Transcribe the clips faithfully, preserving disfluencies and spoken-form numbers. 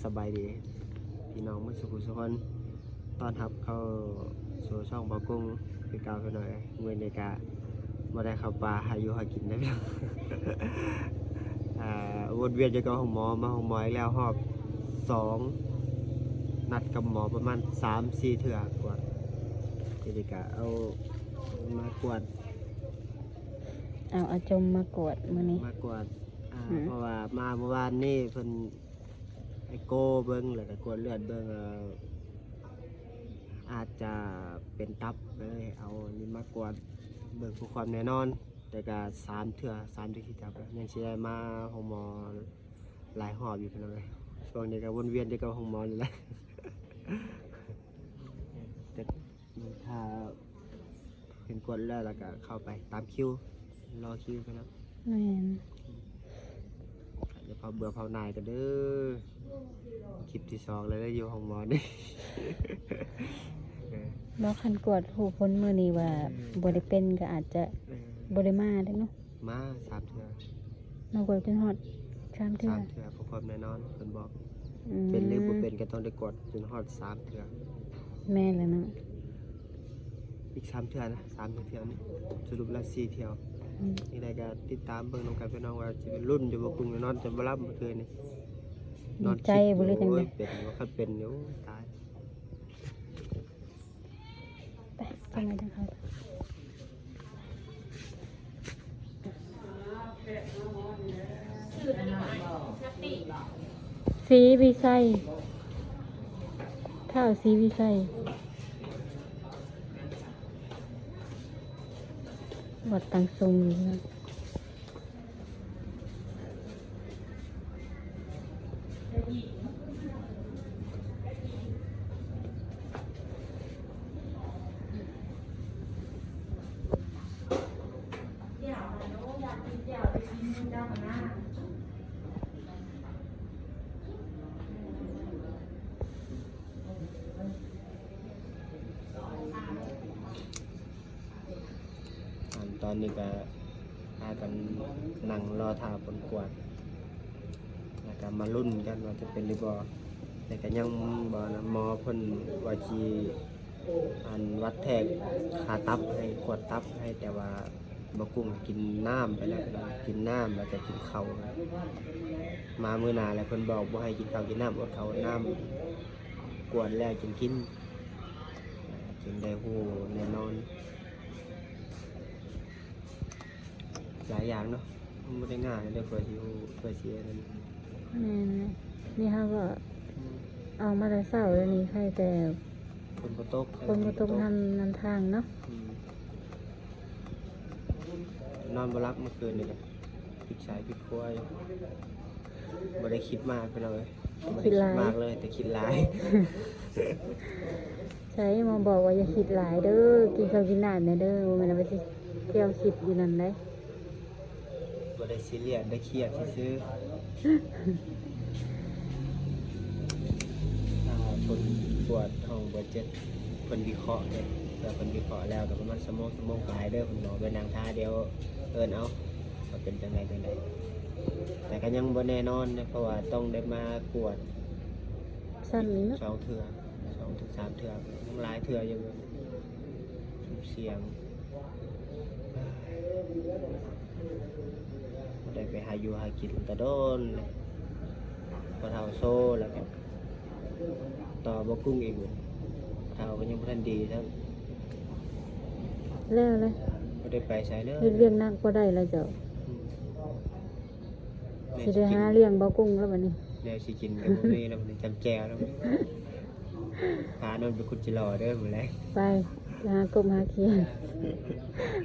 สบายดี พี่น้องหมดสุขสุขคน ต้อนรับเข้าสู่ช่องบ่าวกุ้งคือเก่าพี่น้องเอ้ย มื้อนี้กะบ่ได้เข้าป่าหาอยู่หากินนะพี่น้อง อ่า วนเวียนอยู่กับห้องหมอ มาห้องหมออีกแล้วรอบสอง นัดกับหมอประมาณสามสี่เทื่อกวด ทีนี้กะเอามากวด เอาอาจมมากวดมื้อนี้ มากวด อ่า อืม เพราะว่ามาเมื่อวานนี่เพิ่นเอ็กโกเบิ่ง แล้วก็กวดเลือดเบิ่ง เอ่อ อาจจะเป็นตับ ก็เลยเอานี่มากวดเบิ่งเพื่อความแน่นอน แต่ก็สามเทื่อ สามเทื่อที่จับแล้ว ยังสิได้มาห้องหมอหลายรอบอยู่พี่น้องเอ้ย ช่วงนี้ก็วนเวียนอยู่กับห้องหมอนี่แหละ แต่ถ้าเพิ่นกวดแล้ว แล้วก็เข้าไปตามคิว รอคิวไปเนาะ แม่น เดี๋ยวเผาเบื่อเผาหน่ายกันเด้อ คลิปที่สองแล้วเด้อ อยู่ห้องหมอนี่ เออ แล้วคันกวดฮู้ผลมื้อนี้ว่า อืม บ่ได้เป็นก็อาจจะ เออ บ่ได้มาเด้อเนาะ มาสามเทื่อ มากวดจนฮอดสามเทื่อ สามเทื่อเพื่อความแน่นอน เพิ่นบอก อืม เป็นหรือบ่เป็นก็ต้องได้กวดจนฮอดสามเทื่อ แม่นแล้วเนาะ อีกสามเทื่อนะ สามเทื่อนี่ สรุปแล้วสี่เทื่อ อืม นี่ได้ก็ติดตามเบิ่งนำกันพี่น้อง ว่าสิเป็นรุ่นอยู่บ่กุ้งนอนจนบ่หลับเมื่อคืนนี่ ดีใจบ่หรือจังใด๋ โอ้ย เป็นว่าคันเป็นนี่ โอ้ย ตาย ไปจังได๋จังเข้า ศรีวิชัย ท้าวศรีวิชัย วัดตังซุงอยู่นะ อันตอนนี้ก็พากันนั่งรอท่าผลกวด แล้วก็มาลุ้นกันว่าจะเป็นหรือบ่ แต่ก็ยังบ่นะ หมอเพิ่นว่าสิอันวัดแทกค่าตับให้ กวดตับให้ แต่ว่าบ่กุ้งกินน้ำไปแล้ว กินน้ำแล้วก็กินข้าว มามื้อหน้าแล้วเพิ่นบอกบ่ให้กินข้าวกินน้ำ อดข้าวอดน้ำ กวดแล้วจึงกิน จึงได้ฮู้แน่นอน หลายอย่างเนาะ มันบ่ได้ง่ายเด้อกว่าสิฮู้ กว่าสิอันนั้น แม่นเลย นี่เฮาก็ อืม ออกมาแต่เช้าแล้วนี่ ใครแต่ ฝนบ่ตก ฝนบ่ตกนำ นำทางเนาะ อืม นอนบ่หลับเมื่อคืนนี่ก็ คิดซ้ายคิดขวาอยู่ บ่ได้คิดมากพี่น้องเอ้ย บ่ได้คิดมากเลย แต่คิดหลาย ใช่ หมอบอกว่าอย่าคิดหลายเด้อ กินข้าวกินน้ำแหน่เด้อ บ่แม่นว่าสิเที่ยวคิดอยู่นั่นเด้ บ่ได้ซีเรียส ได้เครียดซื่อๆ อ่า ผลตรวจของเบอร์เจ็ด เพิ่นวิเคราะห์เด้ แต่เพิ่นวิเคราะห์แล้วก็ประมาณชั่วโมง ชั่วโมงปลายเด้อ เพิ่นบอกไปนั่งท่าเดียว เอิ้นเอา ว่าเป็นจังใดจังใด แต่ก็ยังบ่แน่นอนนะ เพราะว่าต้องได้มากวด ซ้ำอีกเนาะ สองเทื่อ สองถึงสามเทื่อ ยังหลายเทื่ออยู่ เสี่ยง บ่ได้ไปหาอยู่หากินแต่โดนเลย พอเฒ่าโซแล้วก็ ต่อบ่กุ้งอีก เฒ่าก็ยังบ่ทันดีซ้ำ แล้วเลย บ่ได้ไปไสเลย เฮ็ดเวียกหนักบ่ได้แล้วเจ้า อืม สิได้หาเลี้ยงบ่กุ้งแล้วบัดนี้ แนวสิกินก็บ่มีแล้ว มันจำแจวแล้ว พานนท์ไปขุดจิหล่อเด้อมื้อแลง ไป ไปหากบหาเขียด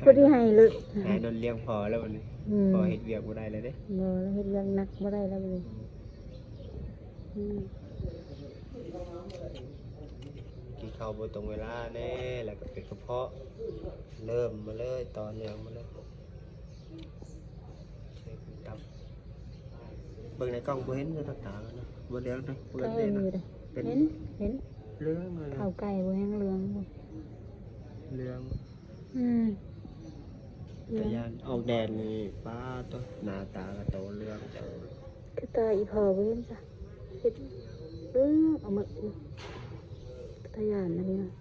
พอดีให้เลย พานนท์เลี้ยงพ่อแล้วบัดนี้ อืม พ่อเฮ็ดเวียกบ่ได้แล้วเด้ บ่แล้วเฮ็ดเวียกหนักบ่ได้แล้วบัดนี้ อืม กินข้าวบ่ตรงเวลาแน่ แล้วก็เป็นกระเพาะ เริ่มมาเลย ต่อเนื่องมาเลย เบิ่งในกล้องบ่เห็นเด้อ ตาเนาะ บ่เหลืองเด้อ ปก ก็ ติ เห็น เนาะ อยู่เด้ เป็น เห็น เห็น เหลืองเลย ข้าวไก่บ่แห้งเหลืองบ่ เหลือง อืม แต่ย่านออกแดดนี่ ป๊าดโต หน้าตาก็โตเหลืองจัง คือตาอีพ่อบ่เห็นซะ เห็น เออเอามาตะยานนะพี่น้อง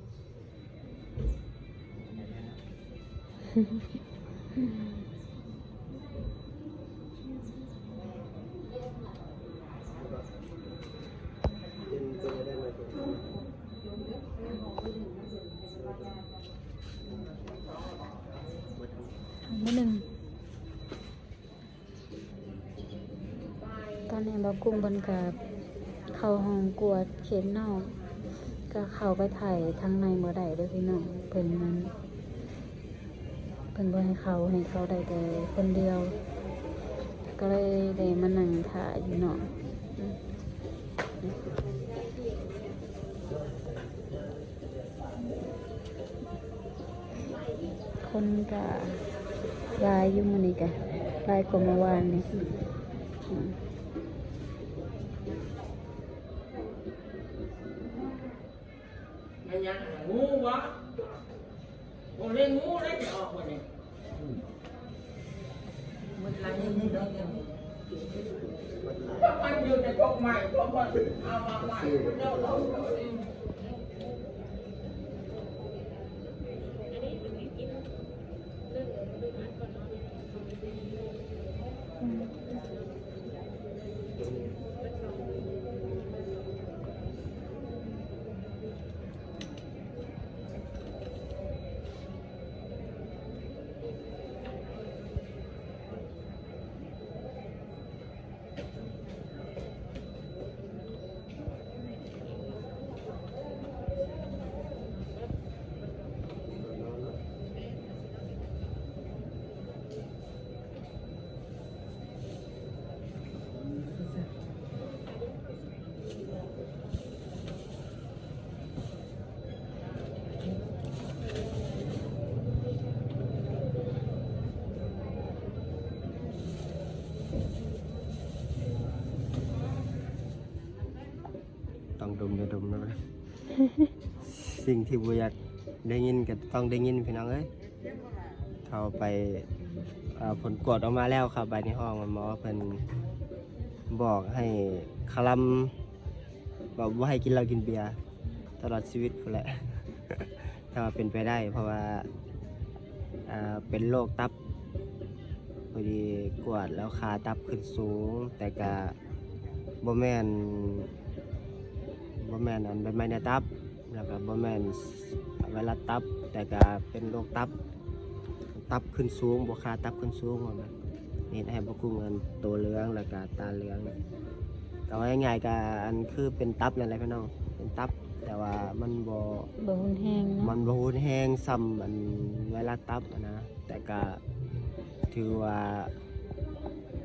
มื้อหนึ่ง ตอนนี้บ่าวกุ้งเพิ่นก็เข้าห้องกวดเข็มเนาะ ก็เข้าไปถ่ายทางในบ่ได้เด้อพี่น้อง เพิ่นนั้น เพิ่นบ่ให้เข้า ให้เข้าได้แต่คนเดียว ก็เลยได้มานั่งถ่าอยู่เนาะ อืม คนก็หลายอยู่มื้อนี้ก็หลายกว่าเมื่อวานนี้ อืม มันยังหางูวะ ผมเล่นงูแล้วจะออกมาเนี่ย มันอยู่ในกกใหม่ เพราะมันเอามาใหม่ ต้องดมยาดมนะ สิ่งที่บ่อยากได้ยินก็ต้องได้ยินพี่น้องเอ้ย เข้าไป เอ่อ ผลกวดออกมาแล้ว เข้าไปในห้องหมอเพิ่นบอกให้คลำ บอกบ่ให้กินเหล้ากินเบียร์ตลอดชีวิตพู้นแหละ ถ้าว่าเป็นไปได้ เพราะว่า อ่า เป็นโรคตับ พอดีกวดแล้วค่าตับขึ้นสูง แต่ก็บ่แม่น บ่แม่นอันใบไม้ในตับ แล้วก็บ่แม่นไวรัสตับ แต่ก็เป็นโรคตับ ตับขึ้นสูง บ่ค่าตับขึ้นสูงว่าแม่น เฮ็ดให้บ่าวกุ้งอันตัวเหลือง แล้วก็ตาเหลือง ก็ว่าง่ายๆ ก็อันคือเป็นตับนั่นแหละพี่น้อง เป็นตับ แต่ว่ามันบ่ บ่รุนแรงเนาะ มันบ่รุนแรงส่ำอันไวรัสตับอะนะ แต่ก็ถือว่า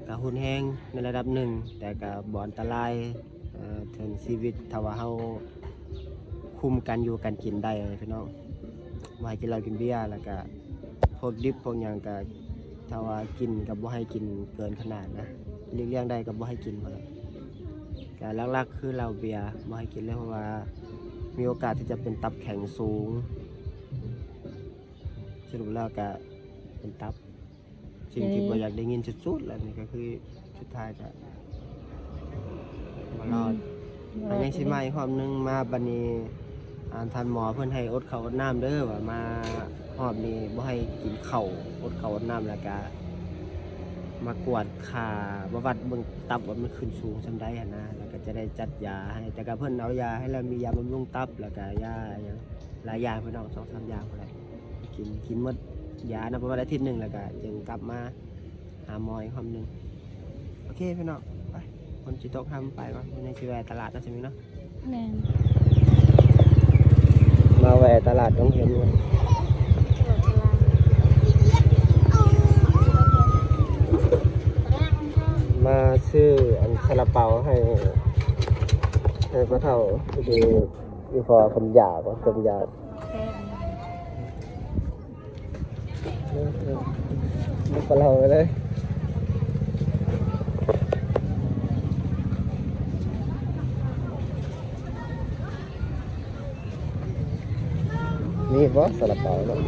ก็รุนแรงในระดับหนึ่ง แต่ก็บ่อันตราย เอ่อ ถึงชีวิต ถ้าว่าเราคุมการอยู่การกินได้พี่น้อง บ่ให้กินเหล้ากินเบียร์ แล้วก็พวกดิบพวกหยังก็ ถ้าว่ากินก็บ่ให้กินเกินขนาดนะ หลีกเลี่ยงได้ก็บ่ให้กินพอละ ก็หลักๆ คือเหล้าเบียร์บ่ให้กินเลย เพราะว่ามีโอกาสที่จะเป็นตับแข็งสูง สรุปแล้วก็เป็นตับ สิ่งที่บ่อยากได้ยินสุดๆ แล้วนี่ก็คือสุดท้ายก็บ่รอด อืม อันยังสิมาอีกรอบหนึ่ง มาบัดนี้ อ่า ท่านหมอเพิ่นให้อดข้าวอดน้ำเด้อ ว่ามารอบนี้บ่ให้กินข้าว อดข้าวอดน้ำ แล้วก็มากวดค่า มาวัดเบิ่งตับว่ามันขึ้นสูงส่ำใดหั้นนะ แล้วก็จะได้จัดยาให้ แต่ก็เพิ่นเอายาให้แล้ว มียาบำรุงตับ แล้วก็ยาอิหยังหลายอย่างพี่น้อง สองสามอย่างพู้นแหละ กิน กินหมดยานะ ประมาณอาทิตย์หนึ่ง แล้วก็จึงกลับมาหาหมออีกรอบหนึ่ง โอเคพี่น้อง ไป ฝนสิตก เฮาไปก่อน มื้อนี้สิแวะตลาดเนาะ สมิงเนาะ แม่น มาแวะตลาดดงเห็นก่อน มาซื้ออันซาลาเปาให้ ให้พ่อเฒ่า พอดีอีพ่อเพิ่นอยาก เพิ่นอยาก แม่น ปลาเฮาเลย มีบ่ซาลาเปาเนาะ?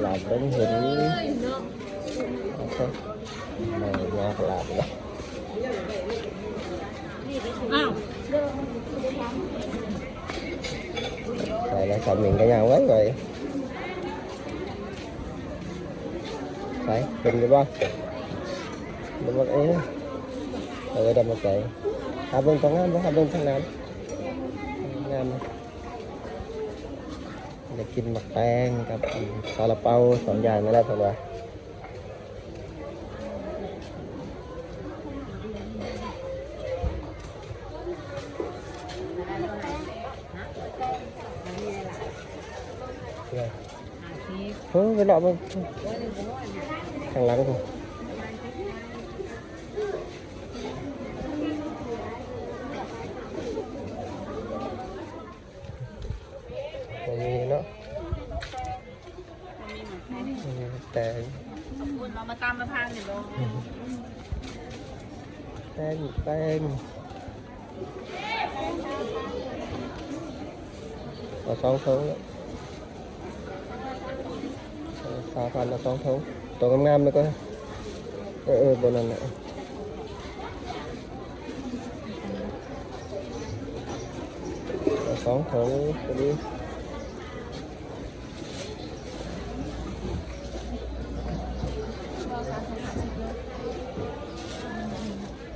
หลาดเบิ่งเห็น โอเค ไม่ยากหลาดเลย อ้าว ไปแล้ว สาวหมิงก็ย่างไวไว ไป เป็นอยู่บ่ หรือว่า เอ๊ะ เออ ดำมาใส่ หาเบิ่งตรงนั้นบ่ หาเบิ่งทางนั้น งาม อยากกินหมากแตงกับซาลาเปาสองอย่างนั่นแหละ เพิ่นว่า เออ ไปเลาะเบิ่งข้างหลังพุ้น บ่มีเนาะ บ่มีหมากแตง ขอบคุณ เรามาตามมาทางนี่บ่ แตง แตง เอาสองถุงเนาะ เออ สามพัน เอาสองถุง ตัวงามๆ แล้วก็ เออ เออ บนนั้นน่ะ เอาสองถุงพอดี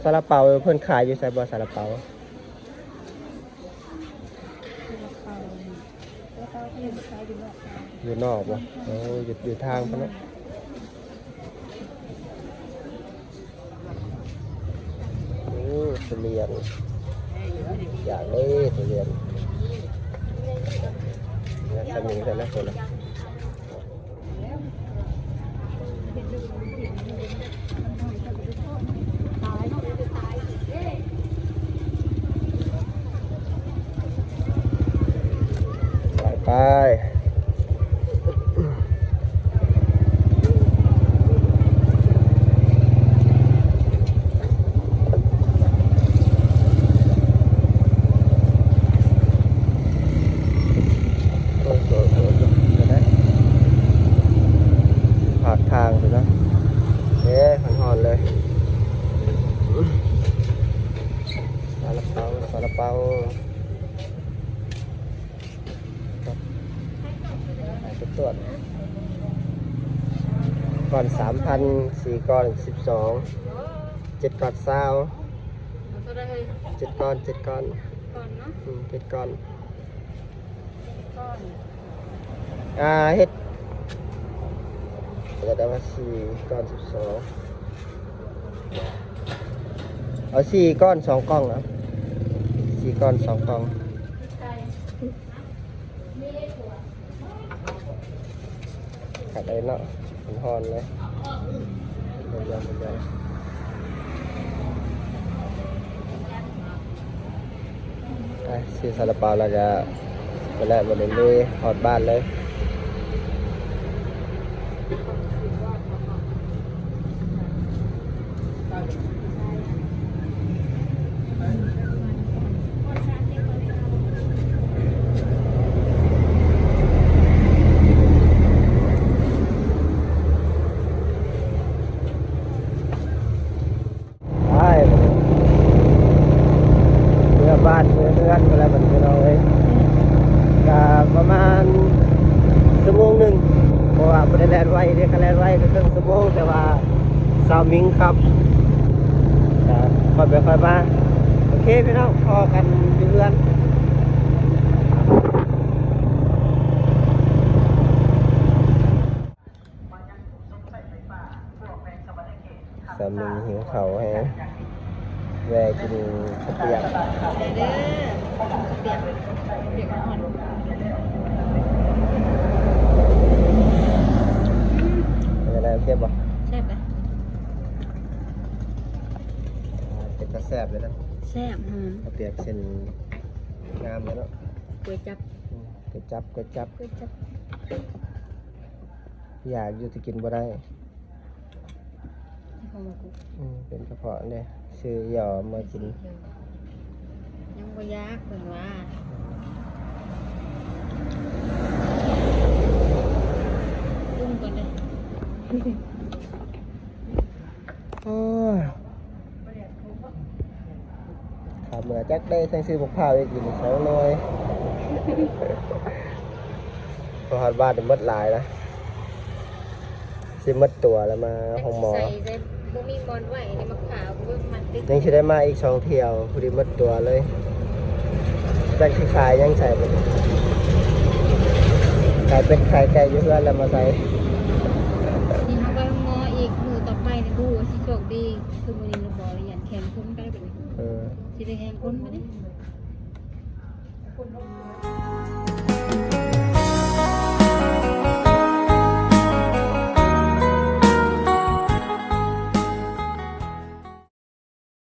ซาลาเปาเพิ่นขายอยู่ไสบ่ ซาลาเปา อยู่นอกบ่ โอ้ อยู่ อยู่ทางพุ้นเนาะ โอ้ ทุเรียน อยากได้ทุเรียน แล้วสมิงใส่แล้วคนละ ไป ไป โอ้ย โอ้ย โอ้ย เดี๋ยวนะ ผากทางไปเนาะ เอ๊ะ ฮ้อนๆ เลย ซาลาเปา ซาลาเปา ครับ ไปตรวจ ก้อนสามพัน สี่ก้อนสิบสอง เจ็ดก้อนซาว เอาเท่าไหร่เอ่ย เจ็ดก้อน เจ็ดก้อน ก้อนเนาะ อืม เจ็ดก้อน ก้อน อ่า เฮ็ด เดี๋ยวได้มาสี่ก้อนสิบสอง เอาสี่ก้อนสองกล่องนะ สี่ก้อนสองกล่อง ใส่ ขัดเลยเนาะ ฮ้อนๆ เลย เดี๋ยวๆๆ อ่ะ ซื้อซาลาเปาแล้วก็ไปแล้ว วันนี้ฮอดบ้านเลย ไป เมือบ้านเมือเฮือนไปแล้วบัดนี้พี่น้องเอ้ย ก็ประมาณชั่วโมงหนึ่ง เพราะว่าบ่ได้แล่นไวเด้ คันแล่นไวก็ครึ่งชั่วโมง แต่ว่าสาวมิงขับ ก็ค่อยไปค่อยมา โอเคพี่น้อง พ้อกันอยู่เฮือน สาวมิงหิวข้าวแฮง แวะกินข้าวเปียก เด้อ ข้าวเปียก ข้าวเปียกอ่อน เป็นจั่งใด โอเคบ่ แซ่บเด้อ อ่า เป็นตาแซ่บเลยนะ แซ่บ หอม ข้าวเปียกเส้นงามเลยเนาะ ก๋วยจั๊บ อืม ก๋วยจั๊บ ก๋วยจั๊บ ก๋วยจั๊บ อยากอยู่แต่กินบ่ได้ ของกู อืม เป็นกระเพาะเนี่ย ซื้อหยอมากิน ยังบ่อยากเพิ่นว่า อืม ปรุงก่อนเลย โอ้ยขาเมือจักได้ทั้งซื้อบักพร้าวอีกอยู่สองหน่วย พอฮอดบ้านนี่หมดหลายนะ สิหมดตัวแล้วมาห้องหมอ ใส่ได้บ่มีมอนไว้ในมะพร้าวบ่มันติด ยังสิได้มาอีกสองเที่ยวพอดีหมดตัวเลยจักสิขายยังใส่ไปขายเป็ดขายไก่อยู่เพื่อนแล้วมาใส่ นี่เฮาไปห้องหมออีกมื้อต่อไปนี่บ่ฮู้ว่าสิโชคดีคือมื้อนี้หรือบ่ ยันแขนคนไปเป็น เออ สิได้แฮงคนมาเด้